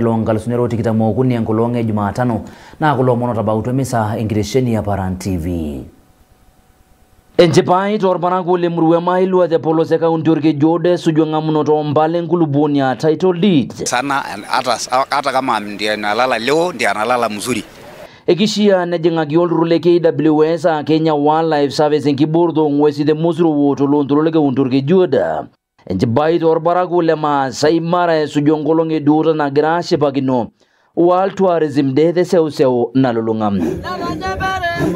Lonkalusuni 23 enkolong e Jumatano naa kulo omon otabautua emisa enkitesheni e Paran TV. Enchipai toorparakuo lemurua e Mailua te polos e kaunti Orkejuodo esuju eng'amunoto oompala enkulupuoni aa title deeds. Sana hata kama ndiye analala leo, ndiye analala mzuri. Ekishia nejing'aki olturrur le KWS aa Kenya Wildlife Service enkibooroto oong'uesi te musuro toloontoluo le kaunti Orkejuodo. Enchipai toorparakuo le Maasai Mara esuju enkolong e duoto nagira aashipakino World Tourism Day te seuseu nalulung'a.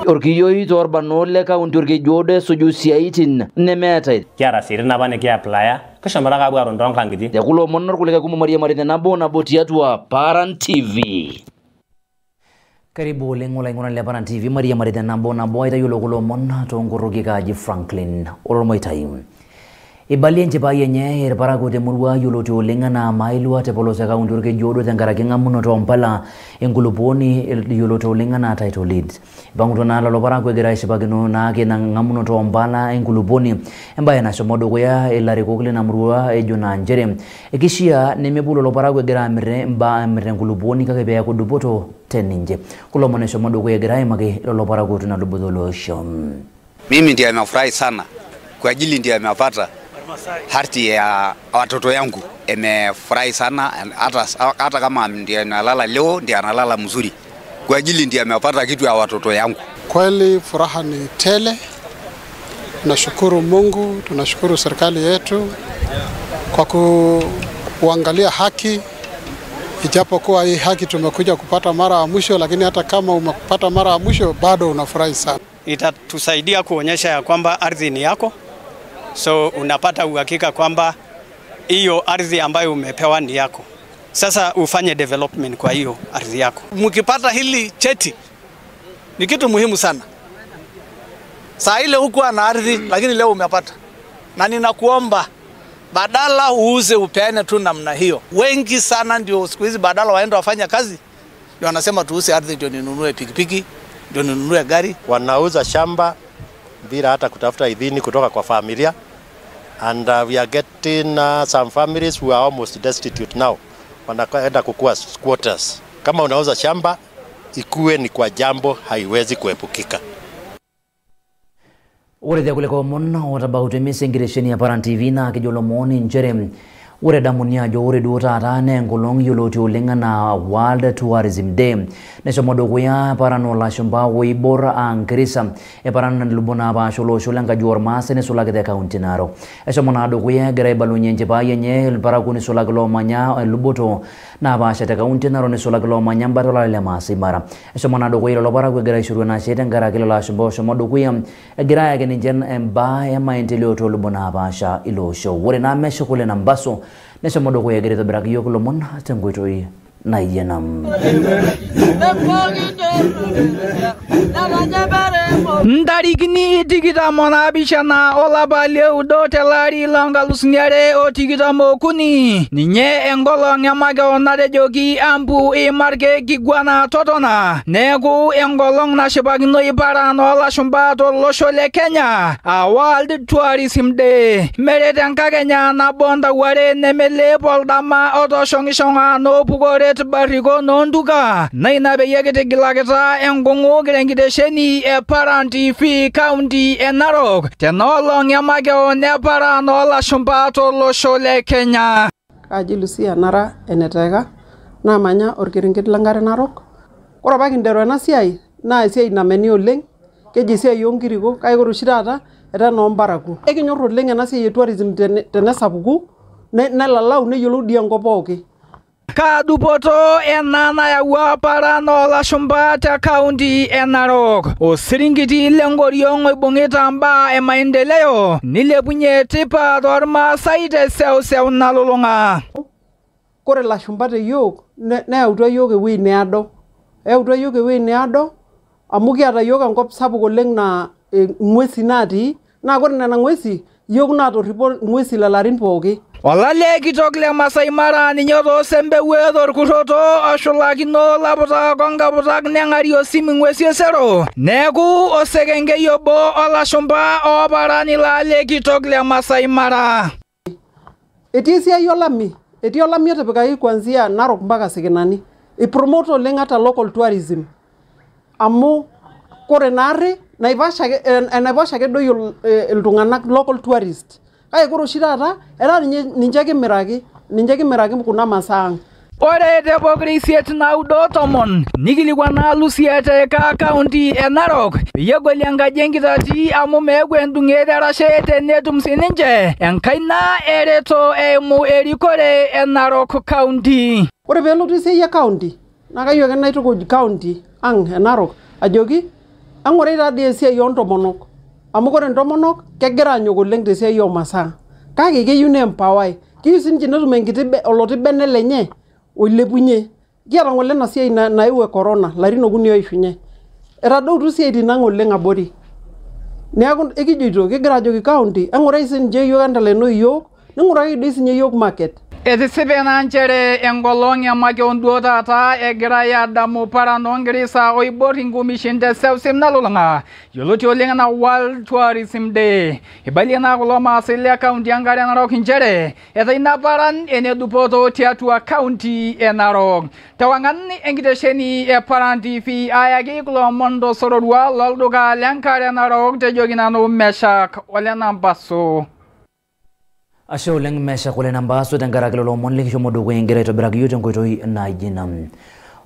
Orkiyioi toorbarnot le kaunti Orkejuodo esuju isiaitin nemeetae. Kiata isiaitin apa nikiaplaya, kishomoita ake apuo aton toonkang'itie. Te kulo omon orkulikae kumok mairiamari tenabo nabo tiatua Paran TV. Karibu oleng olaing'urani le Paran TV, mairiamari tenabo nabo aitayiolo kulo omon toonkorroki kaaji Franklin Olormoitai. Eibalie enchipai enye irparakuo temurua yioloti oleng enaa Mailua te polos e kaunti Orkejuodo tenkaraki eng'amunoto oompala enkulupuoni yioloti oleng enaa title deeds. Ipang'utua naa lelo parakuo egira aishipakino naake ina ng'amunoto oompala enkulupuoni, embaye nashomo dukuya ilarikok lina murua ejo naa nchere ekishiaa nemepuo lelo parakuo egira amir imbaa amir enkulupuoni kake peeku dupoto teninche. Kulo omon eshomo dukuya egira aimaki lelo parakuo tina luboto olosho. Mimi ndiye amefurahi sana kwa ajili ndiye amepata hati ya watoto yangu, imefurahi sana hata kama ndiye analala leo, ndiye analala mzuri kwa ajili ndiye amepata kitu ya watoto yangu. Kweli furaha ni tele. Tunashukuru Mungu, tunashukuru serikali yetu kwa kuangalia haki, ijapokuwa hii haki tumekuja kupata mara ya mwisho, lakini hata kama umepata mara ya mwisho bado unafurahi sana. Itatusaidia kuonyesha ya kwamba ardhi ni yako, so unapata uhakika kwamba hiyo ardhi ambayo umepewa ni yako. Sasa ufanye development kwa hiyo ardhi yako. Mkipata hili cheti ni kitu muhimu sana. Saa ile hukuwa na ardhi, lakini leo umepata, na ninakuomba badala uuze upeane tu namna hiyo. Wengi sana ndio siku hizi badala waende wafanya kazi, ndio wanasema tuuze ardhi ndio ninunue pikipiki, ndio ninunue gari. Wanauza shamba bila hata kutafuta idhini kutoka kwa familia, and we are getting some families who are almost destitute now, wanaenda kukua squatters. Kama unauza shamba, ikuwe ni kwa jambo haiwezi kuepukika. Ore te kulikae omon otabautua emisa enkitesheni e Paran TV naa kejo lomon nchere ore edamuni ajo ore duo taata naa enkolong yioloti oleng enaa World Tourism Day, neshomo dukuya paran oolashumba oibor aa Ngerisa eparan lubot napaasha olosho lenkaji ormaasai nisulaki te kaunti Narok. Eshomo naa dukuya egira aibalunye enchipai enye irparakuo nisulaki loomanya eluboto napaasha te kaunti Narok, nisulaki loomanya embata olale le Maasai Mara. Eshomo naa dukuya lelo parakuo egira aishoru enashe tenkaraki lelo ashumba oshomo dukuya egira ayaki ninche embaa e maendeleo toolubot napaasha ilo osho. Ore naa Mesho Kule Nambaso neshomo dukuya egira aitobiraki iyiok ilomon tenkoitoi naijo ena. Ntarikini 27 olapa lioudo telari lonkalusuni 2023 ninye enkolong emakeon natejoki ampu imarke kiguana totona, neeku enkolong nashipakinoi paran oolashumba tolosho le Kenya a World Tourism Day. Meret enkakenya nabo ntawuare nemelep oldama otoshong'ishong'a noopukoret barriko noontuka, naa ina peyie kitigilakita enkungu kira enkitesheni e Paran TV kaunti e Narok tenoolong emakeon eparan oolashumba tolosho le Kenya. Kaji Lucia nara eneteka naamanya orkerenket lenkare Narok. Ore apa kinteru ena siai naa esiai nameni oleng, keji esiai oonkiriko, kake ore oshi taata etaa enoomparako. Ekinyor oleng ena siai e tourism tenesapuku nelalau neyiolou dii enkop pooki. Kaa dupoto ena nayawua paran oolashumba te kaunti e Narok, osiringiti lenkoriong oibung'ita mbaa e maendeleo nilepunye tipat ormaasai te seuseu nalulung'a. Kore ilashumba te yiok neyautua yiok ewueji neado. Eyautua yiok ewueji neado amu kiata yiok enkop sapuk oleng naa ing'uesi natii, naa kore nena ng'uesi yiok naatorripo ing'uesi lelo arin pooki. Olale kitok le Masai Mara ninye otoosembe torkurroto oshulakino laputak onkaputak neng'arie osim ing'uesi esero, neeku osekenkei obo olashumba ooparan ilo ale kitok le Masai Mara. Etii esiai olami, Etii olami otipikaki kuanzia Narok mpaka Sekenani. Ipromote oleng ata local tourism. Amu kore naari Naivasha enaiposha ake edoyio iltung'anak local tourist. Kake kore oshi taata etaa ninche kimiraki kuna masaa ang'. Ore te pokira isiet naudo tomon nikilikwana Lucy Eteeka kaunti e Narok peyie egolie enkaji enkitati amu meeku endung'et erashe tenetum sininche enkaina ereto eimu erikore e Narok kaunti. Ore peelotu esiai e kaunti naa kayieu ake naitukuj kaunti ang' e Narok ajoki ang'urai taadii esiai oontomonok amu kore intomonok kegira anyok oleng' tesiai oomasaa kake keyieu neempawai, keyieu sininche netum enkiti oloti bene lenye oilepunye. Kiata ng'ole ena siai nayewuo e corona larin okuni oishunye. Etadoutuo isiaitin ang' oleng' abori. Neeku ekijoito kigira ajoki kaunti eng'urai sininche iyiok entaleno iyiok ning'uraki doi sininye iyiok market. Etisipe naa nchere enkolong e makeon duo taata egirai adamu paran oongirisa oibor inkumishin te seuseu nalulung'a yioloti oleng anaa World Tourism Day. Eibalie naa kulo maasai le kaunti enkare Narok nchere etaa ina paran enedupoto tiatua kaunti e Narok. Tewang'an enkitesheni e Paran TV ayaki kulo omon tosororua lolduka lenkare Narok tejoki nanu Meshak ole Nambaso. Ashe oleng Meshak ole Nambaso tenkaraki lelo omon likishomo dukuya egira aitobiraki iyiok tenkoitoi naijo ina.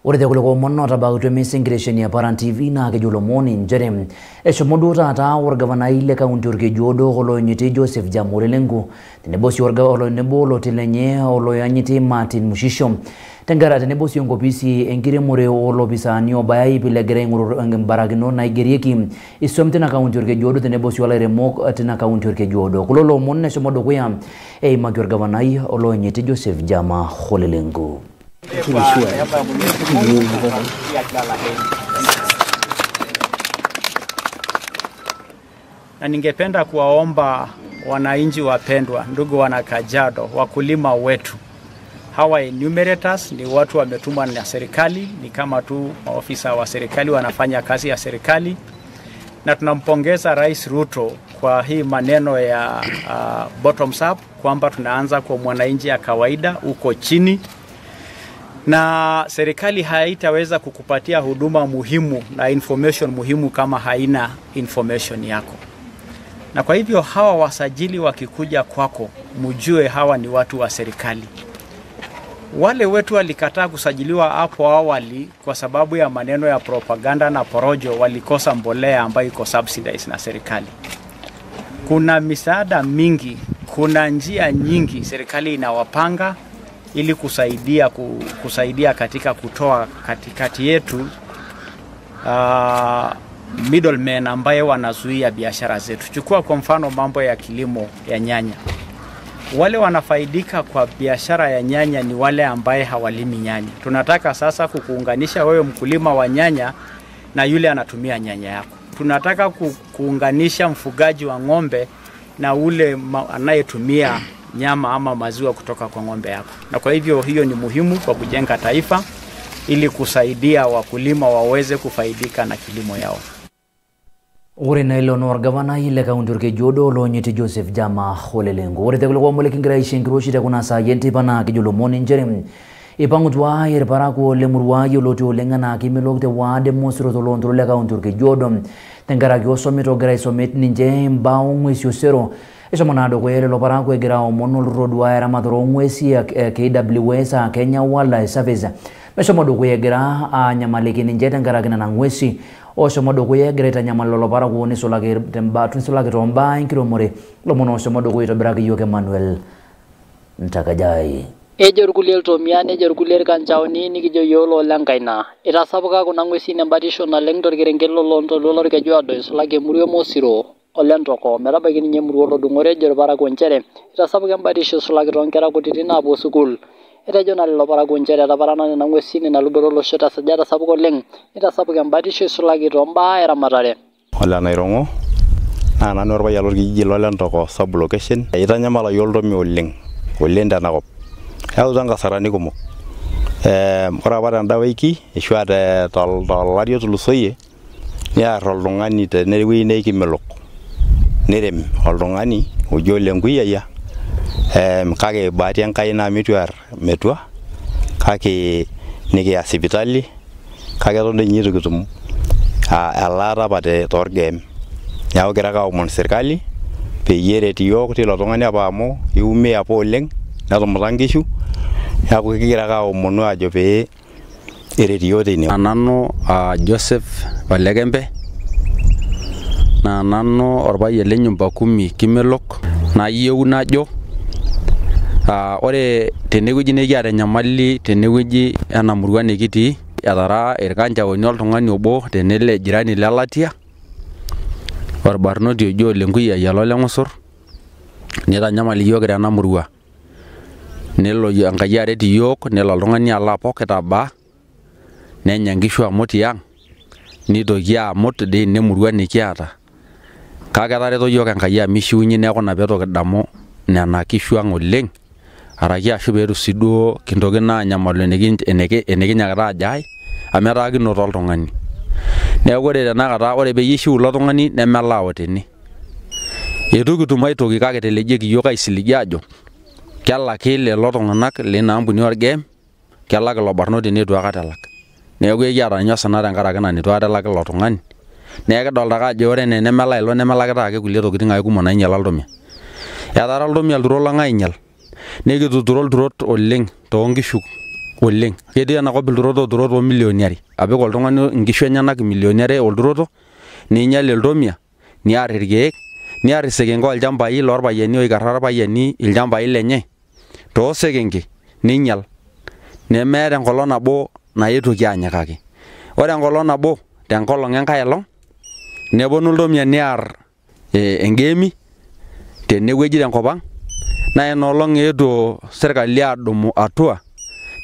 Ore te kulie omon otabautua emisa enkitesheni e Paran TV naa kejo ilomon nchere eshomo duo taata orgavanai le kaunti Orkejuodo oloonyiti Joseph Jama Ole Lenku tenebo sii tenebo oloti lenye oloyanyiti Martin Mushisho tenkaraki tenebo sii enkopisi enkiremore oolopisaani obaya ip ile egira aing'oru imbarakinot naigerieki iswam tina kaunti Orkejuodo tenebo sii olairemok tina kaunti Orkejuodo. Kulo lomon neshomo dukuya eimaki orgavanai oloonyiti Joseph Jama Ole Lenku. Na ningependa kuwaomba wananchi wapendwa, ndugu wana Kajiado, wakulima wetu. Hawa enumerators ni watu wametumwa na serikali, ni kama tu maofisa wa serikali wanafanya kazi ya serikali. Na tunampongeza Rais Ruto kwa hii maneno ya bottoms up, kwamba tunaanza kwa mwananchi ya kawaida uko chini. Na serikali haitaweza kukupatia huduma muhimu na information muhimu kama haina information yako. Na kwa hivyo hawa wasajili wakikuja kwako, mjue hawa ni watu wa serikali. Wale wetu walikataa kusajiliwa hapo awali kwa sababu ya maneno ya propaganda na porojo, walikosa mbolea ambayo iko subsidized na serikali. Kuna misaada mingi, kuna njia nyingi serikali inawapanga ili kusaidia katika kutoa katikati yetu middlemen ambaye wanazuia biashara zetu. Chukua kwa mfano mambo ya kilimo ya nyanya. Wale wanafaidika kwa biashara ya nyanya ni wale ambaye hawalimi nyanya. Tunataka sasa kukuunganisha wewe mkulima wa nyanya na yule anatumia nyanya yako. Tunataka kuunganisha mfugaji wa ng'ombe na ule anayetumia nyama ama maziwa kutoka kwa ng'ombe yako. Na kwa hivyo hiyo ni muhimu kwa kujenga taifa ili kusaidia wakulima waweze kufaidika na kilimo yao. Ore na ilo no orgavanai le kaunti Orkejuodo oloonyiti Joseph Jama Ole Lenku. Ore te kulo omon likingira aisho enkiroshi te kuna saai enteipa naa kejo ilomon nchere ipang'utua irparakuo lemurua yioloti oleng enaa kimelok te ward e Mosiro toloontoluo le kaunti Orkejuodo tenkaraki osomit ogira aisomit ninche imbaa ong'uesi osero. Eshomo naa dukuya lelo parakuo egira aomon olturrur oduaya eramatare oong'uesi e KWS aa Kenya Wildlife Service meshomo dukuya egira aanyamaliki ninche tenkaraki nena ng'uesi oshomo dukuya egira aitanyamal lelo parakuo nisulaki toombaa enkiremore. Lomon oshomo dukuya itobiraki iyiok Emmanuel Ntakajai. Ejo irkulie iltomia nejo irkulie irkanchaoni nikijo yiok loolenkaina. Itasapuka kuna ng'uesin embatisho naleng torkerenket loloontoluo lorkejuado eisulaki emurua e Mosiro Olentoko metabaiki ninye emurua Olodung'ore. Ejo irparakuo nchere itasapuka embatisho eisulaki toonkera kutitik naapuo sukuul. Etejo naa lelo parakuo nchere etaparana nena ng'uesin ina luboto olosho tesajata sapuk oleng nitasapuk embatisho eisulaki toombaa eramatare. Ole Nairong'o naa nanu orpayian lorkijiji lolentoko sub-location. Itanyamala yiok iltomia oleng oleng tenakop. Eyautua nkasarani kumok. Ore apa tenda wiki ashu tolari otulusoyie niar oltung'ani tenewueji nekimelok. Nirem oltung'ani oji Ole Nkuyiayia Kake bahati Enkai naa mitu ear metua kake nikiya sipitali kake eton doi ninye eitu kitum elaata apa torgeem. Neeku kigira ake aomon serkali peyie eret iyiok tilo tung'ani apa amu iumia apa oleng netumuta nkishu, neeku kigira ake aomonu ajo pee eret iyiok teine. Nanu Joseph Olekembe naa nanu orpayian le nyumba kumi kimelok nayieu najo ore tenewueji nikiata enyamali tenewueji ena murua nikitii etara irkanchaoni oltung'ani obo tenele jirani lelatia orbarnoti ojo Ole Nkuyia ole Ng'osor nitanyamal iyiok tena murua nelo Enkai aret iyiok nelo oltung'ani alo apok itabaa nenya nkishu amut tiang' nitoki amut dii ina murua nikiata kake etareto yiok Enkai amu ishiunye neeku ina pee kidamu nena kishu ang' oleng' araki ashu peetu sii duo kintoki naa anyamalu enikinyakita ajo ai amu etaa kinoto oltung'ani. Neeku ore tenakata ore peyie ishiu ilo tung'ani nemelao tene. Eitu kitum aitoki kake etelejieki yiok aisiligi ajo kelaki lelo tung'anak lina ampuni orgeem kelak ilo barnoti neitu aikata elak. Neeku ekiata ninye osina tenkaraki ina neitu aikata elaki ilo tung'ani. Neeku kidolta ake ajo ore ene nemelaa ilo nemelakita ake kulie tokitin ake kumok nainyiala oltomia. Etara oltomia ilturot lang' ainyial nikituturo ilturot oleng' toonkishu oleng'. Ketii enakop ilturot ooturo toomilioni are. Apik oltung'ani inkishu enyenak imilioni are olturoto niinyial iltomia niar irkeek niar isekenke olchambai lorpayiani oikarra irpayiani ilchambai lenye toosekenke niinyial nemeeta enkolong' nabo naitoki aanyikaki. Ore enkolong' nabo tenkolong' enkae olong' neponu iltomia niar engeemi tenewueji tenkop ang' naa ina olong' eetuo serkali aadumu atua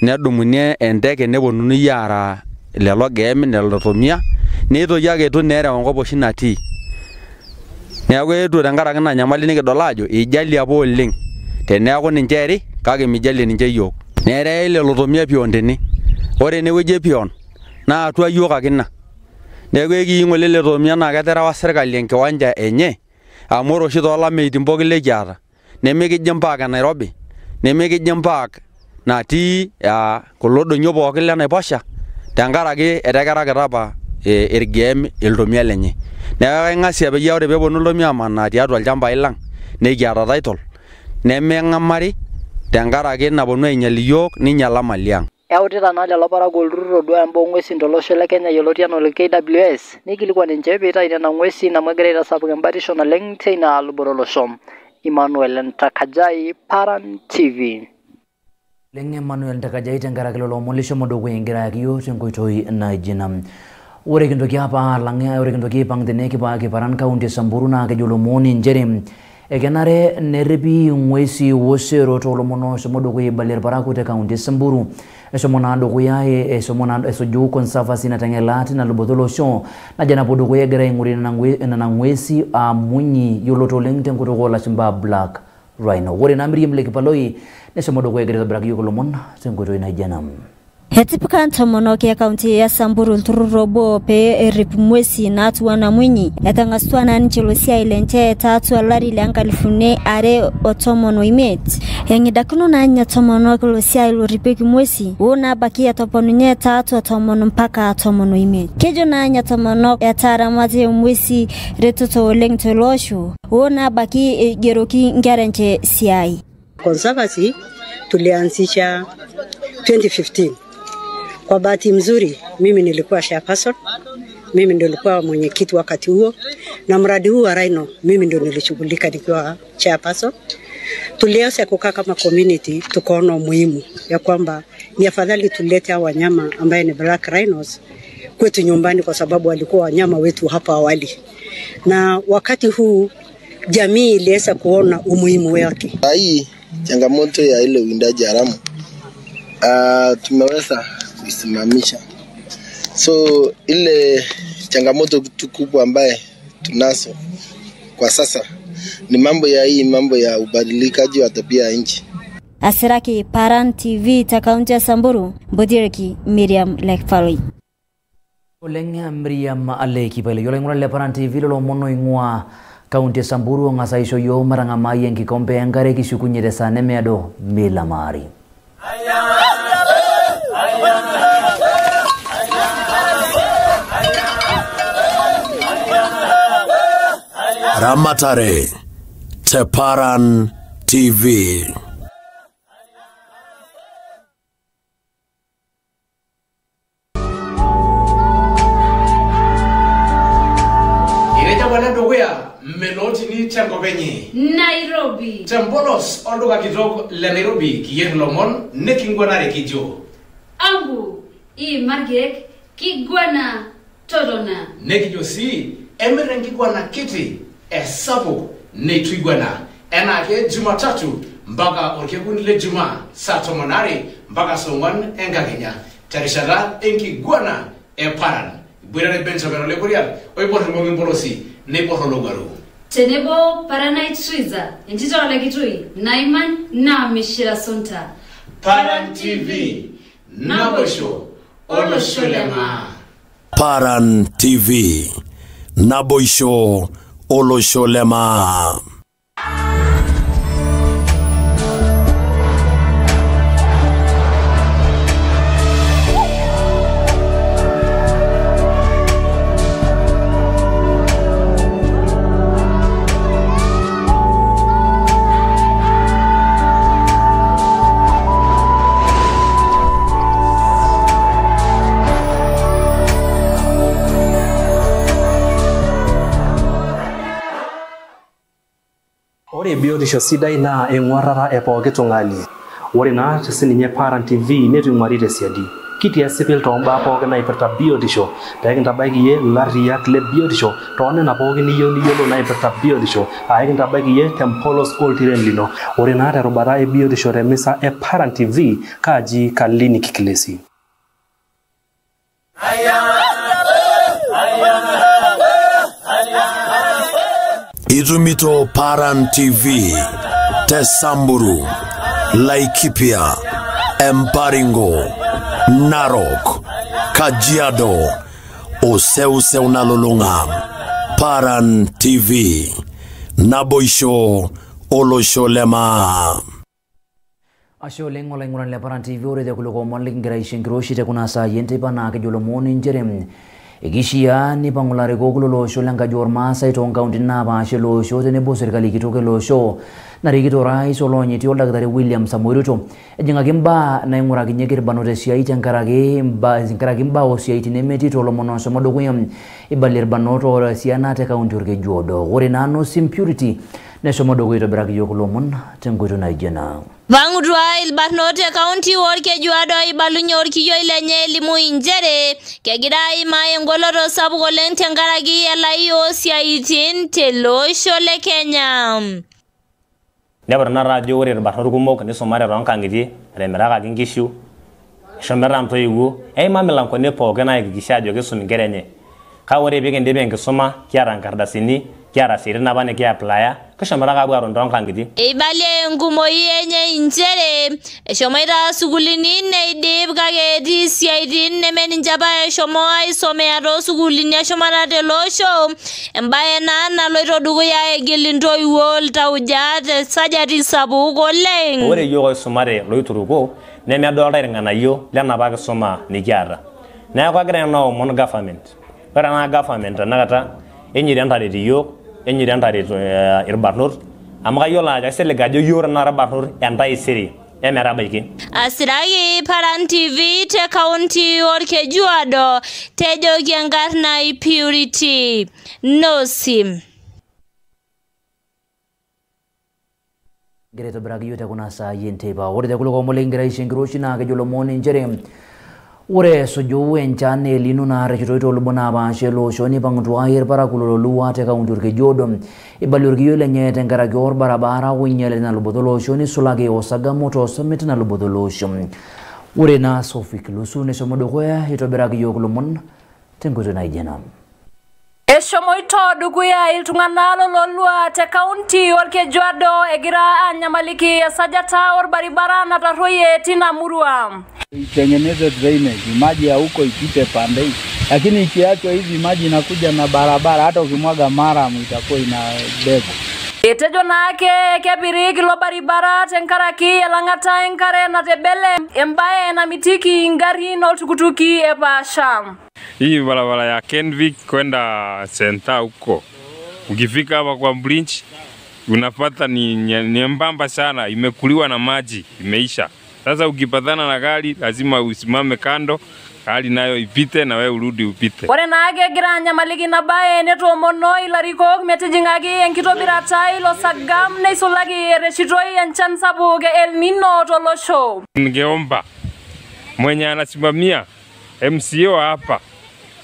nedumuni enteke neponunui aaraa lelo geemi lelo tomia neitoki ake eitu naa ereu enkop oshi natii. Neeku eetuo tenkaraki ina nyamali nikidol aajo eijalie apa oleng' teneeku ninche eeri kake meijalie ninche iyiok. Nerei lelo tomia pion tene. Ore enewueji e pion naa atua yiok ake ina. Neeku ekiyieu ng'ole ele tomia naa keterewa serkali enkiwanja enye amu ore oshi toolameitin pookin likiata nemikijing mpaaka Nairobi nemikijing mpaak natii kulo donyio pookin le naiposha tenkaraki etekerakita apa irgeem iltomia lenye. Neeku kaing'asia peyie ore peeponu iltomia amanaa tiatua ilchambai lang' nikiata title nemeng'amari tenkaraki naponu ainyial iyiok ninyiala mali ang'. Eutita naa lelo parakuo olturrur oduaya imbaa oong'uesin tolosho le Kenya yioloti anaa ole KWS neikilikuan ninche peitayu nena ng'uesin amu egira aitasapuk embatisho naleng teina luboto olosho. Emmanuel Ntakajai, Paran TV. Leng Emmanuel Ntakajai tenkaraki lelo omon lishomo dukuya egira ayaki yiok tenkoitoi naijo ina. Ore kintoki apa alang ore kintoki aipang tene kiparan kaunti e Samburu naa kejo ilomon nchere ekenare nerripi ing'uesi osero toolomon oshomo dukuya eibalie irparakuo te kaunti e Samburu. Eshomo naa dukuya eshomo naa esuju Conservancy nateng'ela tina luboto olosho najo napuo dukuya egira aing'urie nena ng'uesi aa munyi yiolot oleng tenkutuk oolashumba Black Rhino. Ore naa Miriam Lekipaloi neshomo dukuya egira aitobiraki yiok ilomon tenkoitoi naijo ena. Etipika ntomonok e kaunti ya Samburu olturrur obo pee errip ng'uesi naatua Namwinyi. Etang'asua naa ninche ilo siai lenche tiatua olari le 2015. Eng'idakino naa ninye tomonok ilo siai lorripieki ng'uesi hoo nabaiki etoponunye tiatua 10 mpaka 15. Kejo naa ninye tomonok etaramati ng'uesi retoto oleng tele osho hoo nabaiki eigeroki nkera enche siai. Conservancy tulianzisha 2015. Kwa bahati mzuri mimi nilikuwa chairperson, mimi ndio nilikuwa mwenyekiti wakati huo, na mradi huu wa Rhino mimi ndio nilishughulika nikiwa chairperson. Tulianza kukaa kama community, tukaona umuhimu ya kwamba ni afadhali tulete hawa wanyama ambaye ni Black Rhinos kwetu nyumbani, kwa sababu walikuwa wanyama wetu hapa awali, na wakati huu jamii iliweza kuona umuhimu wake. Hii changamoto ya ile uwindaji haramu tumeweza kuisimamisha. So ile changamoto kubwa ambaye tunazo kwa sasa ni mambo ya hii mambo ya ubadilikaji wa tabia ya nchi. Asiraki Paran TV ta kaunti ya Samburu, Bodiriki Miriam Lekfaloi. Oleng Miriam Lekipaloi. Yolo ing'ura le Paran TV lolo mono ing'ua Kaunti e Samburu ong'as aisho yiok matang'amai enkikompe enkare kishukunye tesaa nemeado milamari. Ramatare te Paran TV. Melotini tenkopenyi Nairobi tempolos olduka kitok le Nairobi kiyer lomon nekingwanare kijo Ambu imarkeek kiguana totona nekijo sii emir enkiguana kiti esapuk neitu iguana enaake Jumatatu mpaka orkekun le Jumaa saa 12 mpaka saa 4 enkakenya terishata enkiguana e Paran. Iboitare Benjamin Ole Kurian oibor irmong'i mpolosi neibor olowuaru. Tenebo Paranai Triza, entito ole Kitui, Naiman na Mishira Sunta. Paran TV, naboisho olosho le maa. Paran TV, naboisho olosho le maa. Ore biotisho sidai naa eng'uarrata e pooki tung'ani. Ore naa sininye Paran TV neitu ing'uari tesiadi. Kitii esipil toombaa pookin naipirta biotisho pee kintabaiki iyie ilarriyiak le biotisho toonena pookin niyieu niyiolou naipirta biotisho aa ekintabaiki iyie tempolos oltiren lino. Ore naa terubata e biotisho temisa e Paran TV kaaji Kalini Kikilesi. Itumito Paran TV te Samburu, Laikipia, Emparingo, Narok, Kajiado, Oseuseu nalulung'a. Paran TV, naboisho olosho le maa. Ashe oleng olaing'urani le Paran TV, ore te kulo omon likingira aisho enkiroshi te kuna saai enteipa naa kejo ilomon nchere ekishiaa neipang'u ilarikok lolosho lenkaji ormaasai toonkauntini naapaasha ele osho tenebo serkali kitok ele osho narikito orais oloonyiti oldakitari William Samoei Ruto ejing'aki imbaa naing'urakinyieki irbarnot esiai tenkaraki imbaa osiaitin nemetii toolomon ooshomo dukuya eibalie irbarnot oora esiana te kaunti Orkeju Odo. Ore naa Nosim Purity neshomo dukuya aitobiraki iyiok kulo omon tenkoitoi naijo ena. Ipang'utua ilbarnot te kaunti Orkejuado eibalunye orkiyioi lenye elimu inchere kegira aimaa engoloto sapuk oleng tenkaraki elai oosiaitin tele osho le Kenya. Nepu tenakata ajo ore irbarnot kumok nisumate toonkang'itie, etemirakaki inkishu, eshomoita intoiwuo, eima milankoni pookin ayakikisha ajo kisum inkera enye. Kake ore pee kindip enkisuma, kiata nkardasini, kiata isiaitin apa nikiaplaya, kishomoita ake aapuo aton toonkang'itie. Eibalie enkumoi enye inchere eshomoita sukuulini neidip kake etii isiaitin neme ninche apa eshomo aisomea toosukuulini eshumata tele osho, embaye naa naloito dukuya egil intoiwuo iltauja tesajati sapuk oleng. Ore iyiok oisumate loiturukuo nemedoltae irng'anayio lenapa kisuma nikiata. Neeku agira nanu aomon government. Ore ena government tenakata enyoito entaret iyiok, enyoito entaret irbarnot amu kayiolo ajo kaisilig ajo iyiok tenakata irbarnot entaisere emetabaiki. Asiraki Paran TV te kaunti Orkejuado tejoki enkarna Purity Nosim. Gira aitobiraki iyiok te kuna saai enteipa. Ore te kulo omon likingira aisho enkiroshi naa kejo ilomon nchere ore esuju enchan e El Nino narreshitoi toolubot naapaasha ele osho neipang'utua irparakuo lololua te kaunti Orkeju Odo eibalie orkiyioi lenye tenkaraki orbarabara oinyale tina luboto ele osho neisulaki osagamo toosummit tina luboto ele osho. Ore naa Sophie Kilusu neshomo dukuya aitobiraki iyiok ilomon tenkoitoi naijo ena. Eshomoito dukuya iltung'anak lololua te kaunti Orkejuado egira anyamaliki esajata orbaribara natarruoyie tina murua. Itengeneze drainage, maji ya huko ipite pande hii, Lakini ikiachwa hivi maji inakuja na barabara, hata ukimwaga maramu itakuwa inabeba. Etejo naake kepirik ilo baribara tenkaraki elang'ata enkare natebele embaye namitiki ingarin oltukutuki epaasha. Hii barabara ya Kenvic kwenda senta huko, ukifika hapa kwa bridge unapata ni mbamba sana, imekuliwa na maji, imeisha. Sasa ukipatana na gari lazima usimame kando, gari nayo ipite na wewe urudi upite. Ore naake egira anyamaliki ina baye netoomono ilarikok metijing'aki enkitobirata ilo sagam neisulaki ereshitoi enchan sapuk e El Nino tolosho. Ningeomba mwenye anasimamia MCO hapa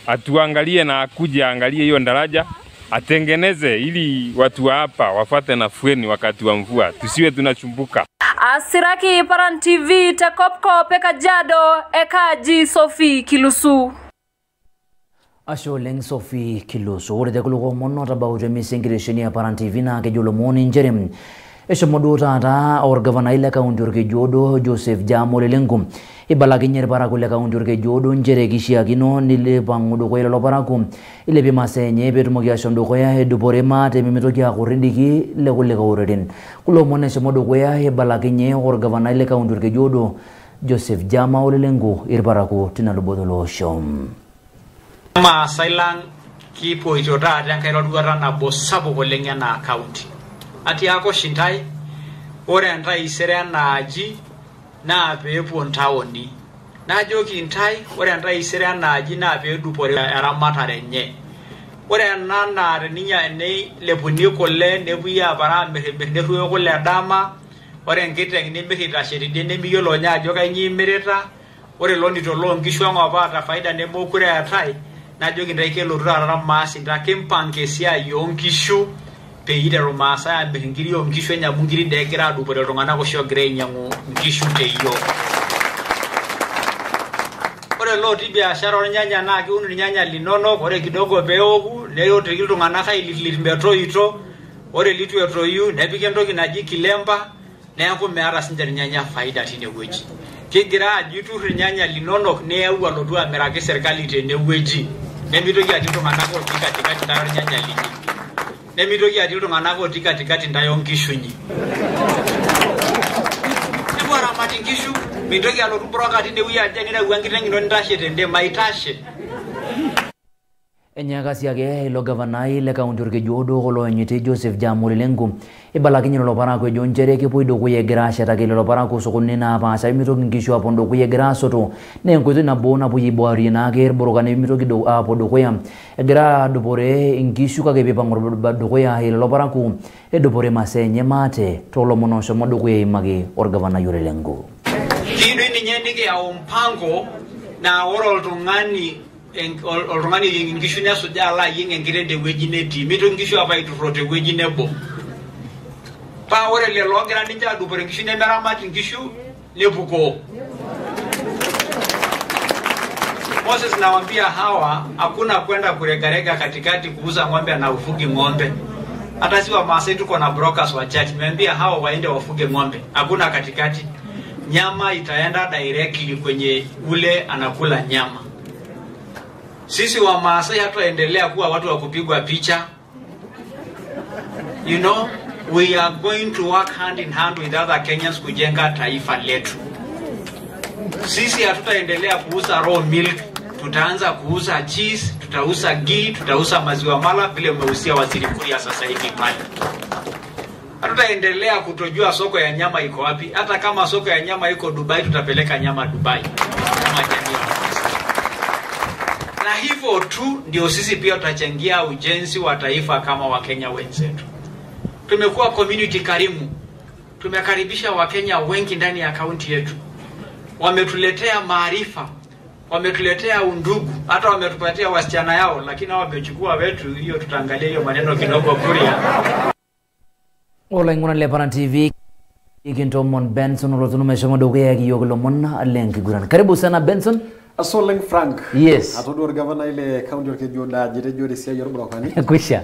atuangalie na akuje angalie hiyo daraja, atengeneze ili watu hapa wafate nafueni wakati wa mvua, tusiwe tunachumbuka. Asiraki Paran TV te Kopkop e Kajiado ekaji Sophie Kilusu. Ashe oleng Sophie Kilusu. Ore te kulo omon otabautua emisa enkitesheni e Paran TV naa kejo ilomon nchere eshomo duo taata orgavanai le kaunti Orkejuodo Joseph Jamo Ole Lenku ibalakinye irparakuo le kaunti Orkejuodo nchere kishiakino nilipang'u dukuya lelo parakuo ilepie masaa enye peetumoki ashom dukuya edupore maate pemitoki aaku ridiki lekulikae oreren. Kulo omon eshomo dukuya ibalakinye orgavanai le kaunti Orkejuodo Joseph Jama Ole Lenku irparakuo tina luboto loosho. Maasai lang kipoito taata enkae roruata nabo sapuk oleng enaa kaunti. Atiaka oshi ntae, ore entaisere enaaji naa peepuo ntaoni. Najoki ntae, ore entaisere enaaji naa peedupore eramatare enye. Ore ena naa tenilepuni kule nepuoi aapara amirrimir nerruoyo kule dama, ore enkiteng nimir itashe tidie nemiyiolo ninye ajo kainyoo imirita, ore lonito loonkishu ang apa oota faida nemeekure eetae, najoki ntae kelotu taata irmaasi kimpanga esiai oonkishu peyie iteru Maasai amir inkiri oonkishu enye amu inkiri dee egira adupore iltung'anak oshi oogira ainyang'u inkishu teyiok. Ore lotii biashara ornyanya naa keun irnyanya linonok, ore kidogo peeoku neotiki iltung'anak ailitlit metoito, ore litu etoyu nepiki entoki naji kilemba, neeku meeta sinche irnyanya faida tinewueji. Kigira ajo itur irnyanya linonok niyau alotu amiraki serkali tenewueji. Nemitoki atii iltung'anak otii katikati ntae ornyanya linyi. Nemitoki atii iltung'anak otii katikati ntae onkishu inyi. Nepuo aramat inkishu, mintoki alotu broker tinewueji ajo nireu enkiteng ino nintashe tende, maitashe. Enyaaka siake ilo gavanai le kaunti Orkejuodo oloonyiti Joseph Jamo Ole Lenku ibalakinye lelo parakuo ejo nchere kepuoi dukuya egira ashetaki lelo parakuo sokonini naapaasha pemitoki nkishu aapuo dukuya egira asoto naa enkoitoi nabo napuoi aiboarie naake irburukani pemitoki aapuo dukuya egira adupore inkishu kake peipang'u dukuya lelo parakuo edupore masaa enye maate toolomon ooshomo dukuya eimaki orgavanai Ole Lenku. Kiyieu ninye nikiyau mpango naa ore oltung'ani oyieng inkishu nesujaa alo ayieng enkiteng tewueji netii, mitoki inkishu apuo aiturruro tewueji nebo. Paa ore lelo oogira ninche adupore inkishu nemeramat inkishu nepukoo. Moses, nawaambia hawa hakuna kwenda kuregarega katikati kuuza ng'ombe na ufugi ng'ombe. Hata si Wamaasai tuko na brokers wachache. Nimeambia hawa waende wafuge ng'ombe, hakuna katikati. Nyama itaenda directly kwenye ule anakula nyama. Sisi Wamaasai hatuendelea kuwa watu wa kupigwa picha. You know, we are going to work hand in hand with other Kenyans kujenga taifa letu. Sisi hatutaendelea kuuza raw milk, tutaanza kuuza cheese, tutauza ghee, tutauza maziwa mala vile umeusia Waziri Kuria sasa hivi pale. Hatutaendelea kutojua soko ya nyama iko wapi. Hata kama soko ya nyama iko Dubai, tutapeleka nyama Dubai kama jamii. Na hivyo tu ndio sisi pia tutachangia ujenzi wa taifa kama Wakenya wenzetu. Tumekuwa community karimu. Tumekaribisha Wakenya wengi ndani ya kaunti yetu. Wametuletea maarifa, wametuletea undugu, hata wametupatia wasichana yao, lakini hao wamechukua wetu. Hiyo tutaangalia hiyo maneno kidogo Kuria. Olaing'urani le Paran TV ikintomon Benson olotuno meshomo dukuya kiyiok ilomon lenkiguran. Karibu sana Benson. Ashe oleng Frank. Yes. Atodua orgavana ile kaunti Orkejuodo ajo etejo ore esiai orbrokani. Kwisha.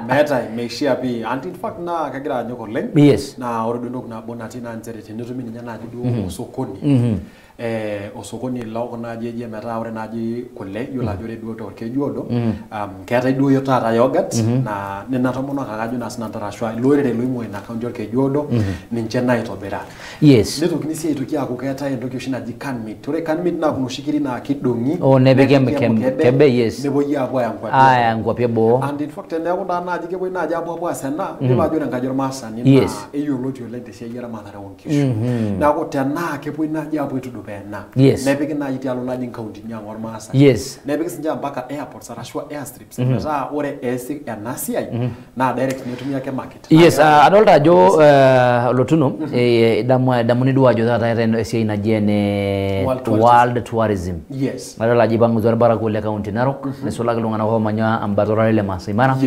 Meetae, meishia pii. And in fact naa kegira anyok oleng. Yes. Naa ore duo entoki nabo natii naa nchere tenetumi ninye naaji duo osokoni. Osokoni lokuna ajijik metaa ore naaji kule yiolo ajo ore duo torkejuodo keetae duo taata yogurt naa nena tomonok ake ajo naa sinanu arashu ilorere loing'ua ina kaunti orkejuodo ninche naitobira. Yes. Nitokini sii aitoki aaku keetae entoki oshi naji canned meat. Ore canned meat naa kuna oshi kiri naa kidong'i Oh, nepiki emkebe, yes. Nepuoi aapuo aaya nkuapi. Aaya nkuapi eboo. And in fact teneeku taa naaji kepuoi naaji aapuo aas ena, yiolo ajo ore enkaji ormaasani naa eyioloti oleng tesiai eramatare oonkishu. Neeku tenaa kepuoi naaji aapuo aitudup ena, nepiki naaji tialo naaji nkauntini ang ormaasai. Nepiki sinche mpaka airports arashu airstrips metaa ore eesi ena siai naa direct netumi ake market. Yes, adolta ajo Lotuno, idamuni duo ajo taata eetae esiai naji ene World Tourism. World Tourism. Yes. Adol ajo ipang'utua irparakuo le kaunti Narok, nisulaki iltung'anak oomanya embata olale le Maasai Mara.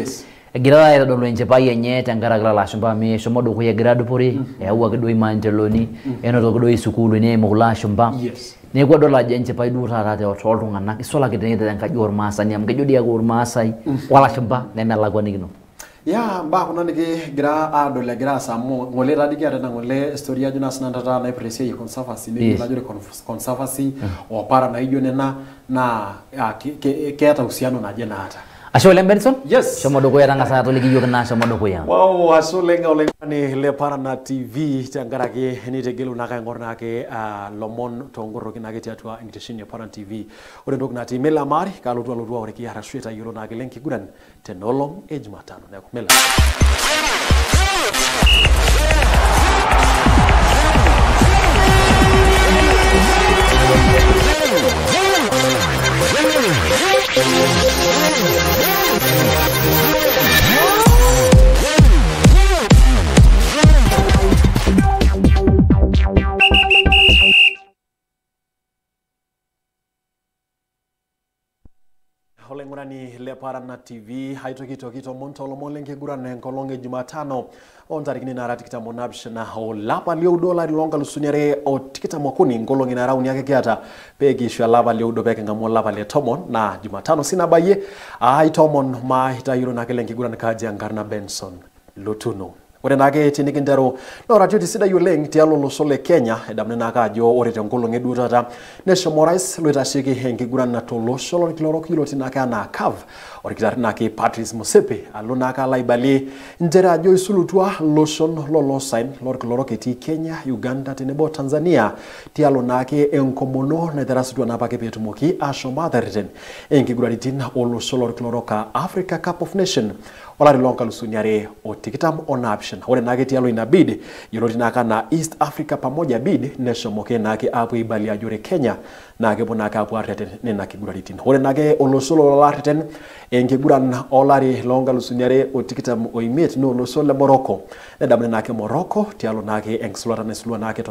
Egira aitodolu enchipai enye tenkaraki lelo ashumpa amu eshomo dukuya egira adupore, eyawuaki doi maendeloni, enotoki doi isukuulini eimu kulo ashumpa. Neeku adol ajo enchipai duo taata tooltung'anak, isulaki tenkaji ormaasani amu kejo dii ake ormaasai olashumpa nemelakwanikino. Ya, mbaa kuna nikigira aadol egira aasa amu ng'ole taa dii kiata ina ng'ole story ajo naa sinanu taata naipirta esiai e conservancy nikiyiolo ajo ore conservancy o para naijo nena naa keeta uhusiano naje naata. Ashe oleng Benson. Yes. Shomo dukuya tang'asa atoliki iyiok naa shomo dukuya. Wow, ashe oleng olaing'urani le Parana TV tenkaraki nitegelu naake aing'or naake lomon toonkorroki naake tiatua enkitesheni e Parana TV. Ore entoki natii Mela Mari kalotu alotu aoriki arashu aitayiolo naake lenkiguran tenolong e Jumatano. Neeku Mela. Olaing'urani le Parana TV aitoki toki tomon toolomon lenkiguran enkolong e Jumatano oontarikini naara 27 olapa lioudo olari loonkalusuni 2023 nkolong'i nara uni ake kiata pee kiishu olapa lioudo pee king'amu olapa le tomon naa Jumatano sii nabayie aitomon maitayiolo naake lenkiguran kaji enkarna Benson Lotuno. Ore naake tinikinteru naa oratioti sidai oleng tialo olosho le Kenya edamuni naake ajo ore tenkolong e duo taata neshomo orais loitasheki enkiguran tolosho lorkila orok yioloti naake anaa CAF orkitarri naake Patrice Motsepe alo naake alo aibalie nchere ajo isulutua loshon loloosaen lorkila orok etii Kenya, Uganda tenebo Tanzania tialo naake enkomono naitarasutua naapake peetumoki ashom aaterreten enkiguraritin olosho lorkila orok aa Africa Cup of Nation olari loonkalusuni 2027. Ore naake tialo ina bid yioloti naake anaa East Africa Pamoja bid neshomoki naake aapuo aibalie ajo ore Kenya naa kepuo naake aapuo aarreten nena kiguraritin. Ore naake olosho lolo arreten enkiguran olari loonkalusuni 2025 naa olosho le Morocco. Nedamuni naake Morocco tialo naake enkisulata naisulua naake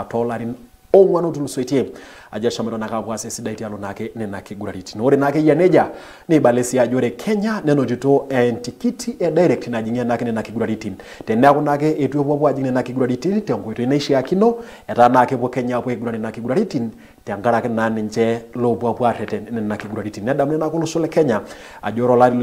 toolarin 4 ootulusoitie ajo eshomoito naake aapuo aas esidai tialo naake nena kiguraritin. Ore naake eyia nejia neibale sii ajo ore Kenya nenotito entikiti e direct najing'ie naake nena kiguraritin. Teneeku naake eitu epuo ajing nena kiguraritin tenkoitoi naishiakino etaa naa kepuo Kenya aapuo aiguran nena kiguraritin tenkaraki naa ninche loopuo apuo arreten nena kiguraritin. Nedamuni naake olosho le Kenya ajo ore olari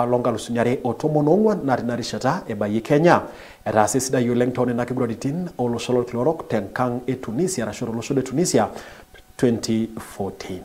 loonkalusuni 2014 naa tina rishata ebayie Kenya etaasa esidai oleng toonena kiguraritin olosho lorkila orok tenkang e Tunisia arashu tolosho le Tunisia 2014.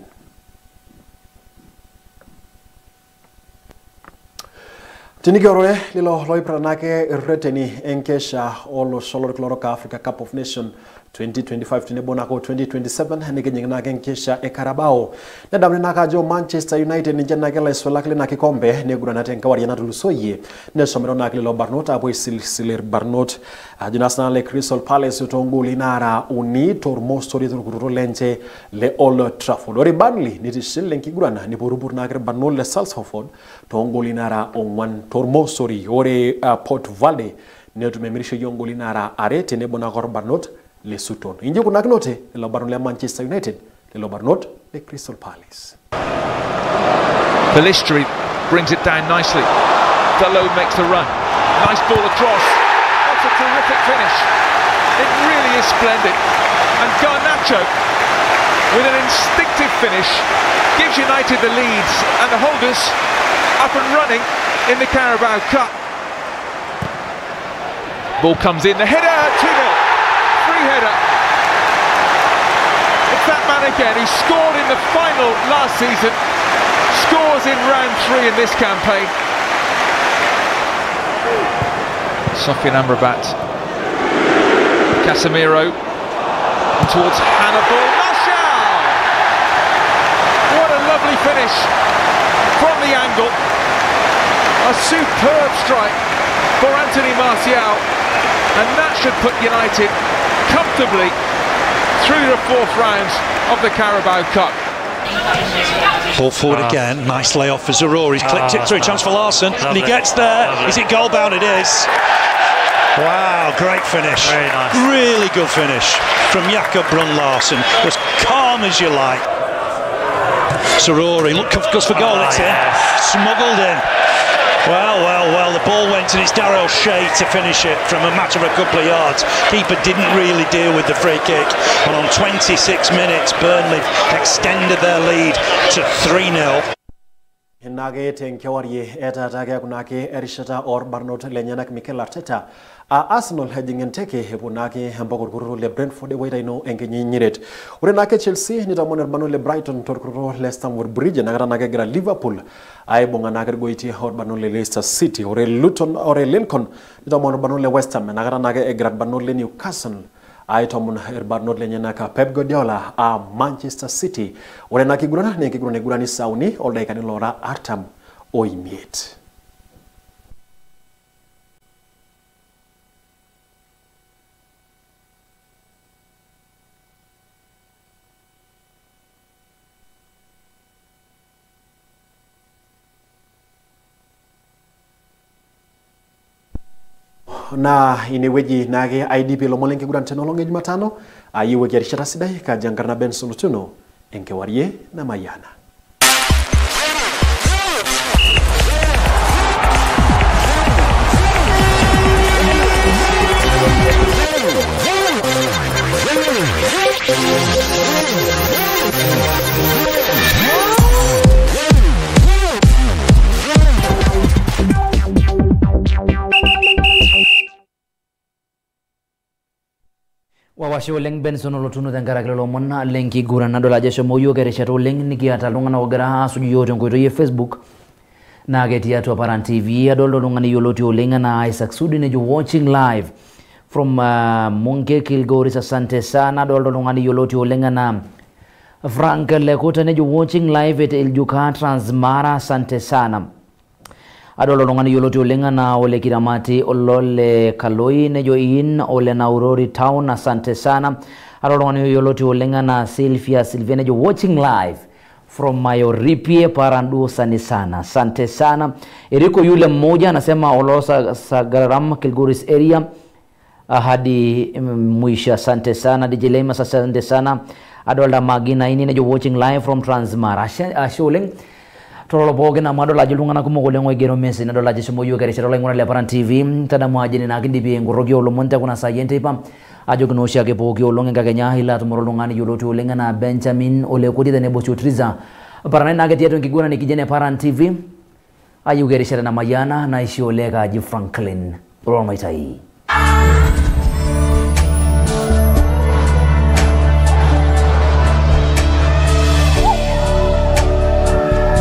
Tinikiorore lilo loipirta naake irreteni enkesha olosho lorkila orok Africa Cup of Nation 2025 tenebo naake o 2027 nikijing naake enkesha e Carabao. Nedamuni naake ajo Manchester United ninche naake laisulak lina kikombe neigurana tenkewarie natulusoyie neshomoito naake lelo barnot aapuo aisilisili irbarnot ajo naa sinanu le Crystal Palace toongooli naara 3 tormosori torkurto lenche le Old Trafford. Ore Burnley nitishil enkiguran nipurupur naake irbarnot le Salford toongooli naara 4 tormosori. Ore Port Vale netum emirishoi oongooli naara 2 tenebo naake orbarnot le Sutton. Inji ikunakinote lelo barnot le Manchester United lelo barnot le Crystal Palace. Pellistri brings it down nicely. Dalot makes the run. Nice ball across. That's a terrific finish. It really is splendid. And Garnacho, with an instinctive finish, gives United the lead and the holders up and running in the Carabao Cup. Ball comes in, the header, 2-0. Free header. It's that man. again, who scored in the final last season, scores in round 3 in this campaign. Sofyan Amrabat, Casemiro, and towards Hannibal Martial! What a lovely finish from the angle. A superb strike for Anthony Martial, and that should put United comfortably through the 4th round of the Carabao Cup. Ball forward again, nice layoff for Zarur. He's clipped it through, chance for Larson, and he gets there. Lovely. Is it goal bound? It is. Wow, great finish. Very nice. Really good finish from Jakob Brun Larsen. As calm as you like. Saruri, look, goes for goal, it's in. Smuggled in. Well, well, well, the ball went and it's Daryl Shea to finish it from a matter of a couple of yards. Keeper didn't really deal with the free kick. And on 26 minutes, Burnley extended their lead to 3-0. Nage tenkewarie etatake kunake erishata orbarnot lenyenak Mikel Arteta a Arsenal hejing enteke hepunake mpaka orkururu le Brentford ewaitaino enkinyiret. Ore nake Chelsea nitamon orbarnot le Brighton torkururu le Stamford Bridge nakata nake egira Liverpool aibung'a nake irgoitie orbarnot le Leicester City. Ore Luton ore Lincoln nitamon orbarnot le West Ham nakata nake egira orbarnot le Newcastle aitomon irbarnot lenyenak Pep Guardiola a Manchester City. Ore na kigurana ne kigurana igurani sauni oldaikani lora 45. Na inewueji naake IDP lomon lenkiguran tenolong e Jumatano ayiewueki erishata sidai kaji enkarna Benson Otuno enkewarie namayiana. Wawashe oleng Benson Olotuno tenkaraki lelo omon lenkiguran nadol ajo eshomo yiok erishata oleng nikiata iltung'anak ogira aasuj yiok tenkoitoi e Facebook naa ketii atua Paran TV. Adolta oltung'ani yioloti oleng anaa Isaac Sudi nejo watching live from Munke Kilgoris, asante sana. Adolta oltung'ani yioloti oleng anaa Frank Lekota nejo watching live at Eljuka Transmara, asante sana. Adolta oltung'ani yioloti oleng anaa Ole Kiramati Olole Kaloi nejo in Ole Naurori Town, asante sana. Adolta oltung'ani yioloti oleng anaa Sylvia Sylvia nejo watching live from Mayoripie Parandu, sani sana, asante sana. Eriko yule mmoja anasema Olosa Sagaram Kilgoris area hadi mwisho, asante sana. DJ Lema, asante sana. Adolta Magina ini nejo watching live from Transmara, ashe oleng tololo pookin amu adol ajo iltung'anak kumok oleng oigero message nadol ajo eshomo yiok erishata olaing'urak le Paran TV. Tadamu ajo ine naa kindipie enkoroki oolomon te kuna saai enteipa. Ajoki naa oshiake pooki olong enkakenya ilo atumore oltung'ani yioloti oleng anaa Benjamin Olekoti tenebo Triza Paranai naake tiatua enkiguran nikijo ene Paran TV. Ayieu erishata namayiana naisho oleng aji Franklin Olmaitai.